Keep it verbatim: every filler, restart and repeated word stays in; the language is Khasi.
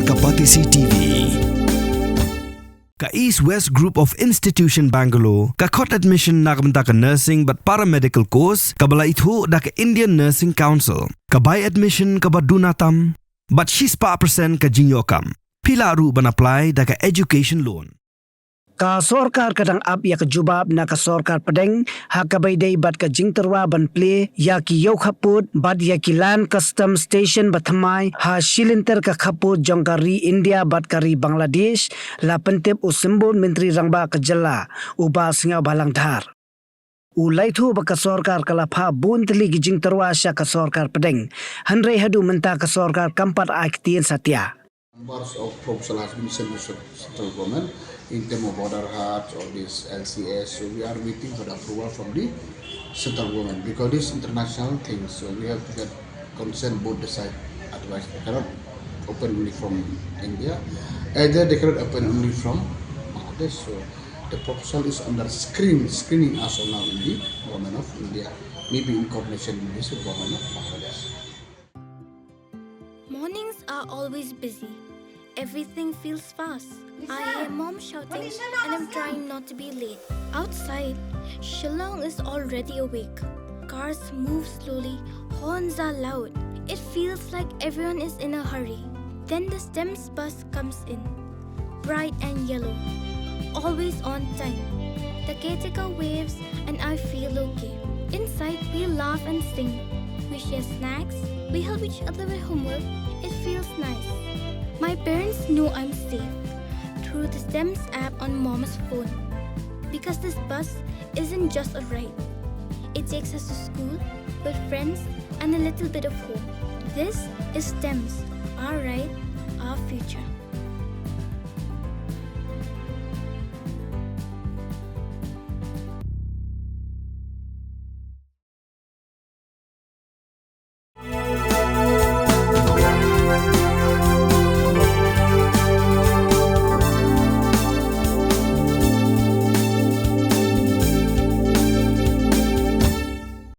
Ka Batesi T V. Ka East West Group of Institution Bangalore ka khot admission na ka bynta ka nursing bad paramedical course kaba la ithuh da ka Indian Nursing Council. Ka bai admission kaba duna tam bad shispah percent ka jingïoh kam. Phi lah ruh ban apply da ka education loan. Ka sorkar ka dang ap ïa ka jubab na ka sorkar pdeng ha kaba ïadei bad ka jingtyrwa ban plie ïa ki ïew khappud bad ïa ki Land Customs Station ba thymmai ha shilynter ka khappud jong ka ri India bad ka ri Bangladesh, la pyntip u Symbud Myntri Rangbah ka jylla, u Bah Sniawbhalang Dhar. U la ïathuh ba ka sorkar ka la phah bun tylli ki jingtyrwa sha ka sorkar pdeng, hynrei haduh mynta ka sorkar kam pat ai ktien satia. Numbers of proposal has been sent to cent-, central government in term of border guards, all this L C S. So we are waiting for the approval from the central government because this international thing. So we have to get consent both the side. Otherwise, we cannot open only from India. Either they cannot open only from Bangladesh. So the proposal is under screen, screening as of now in the government of India. Maybe in coordination with the government of Bangladesh. Mornings are always busy. Everything feels fast. I hear mom shouting and I'm trying not to be late. Outside, Shillong is already awake. Cars move slowly, horns are loud. It feels like everyone is in a hurry. Then the STEMS bus comes in. Bright and yellow. Always on time. The caretaker waves and I feel okay. Inside, we laugh and sing. We share snacks. We help each other with homework. It feels nice. My parents know I'm safe through the STEMS app on mom's phone. Because this bus isn't just a ride, it takes us to school, with friends, and a little bit of home. This is STEMS, our ride, our future.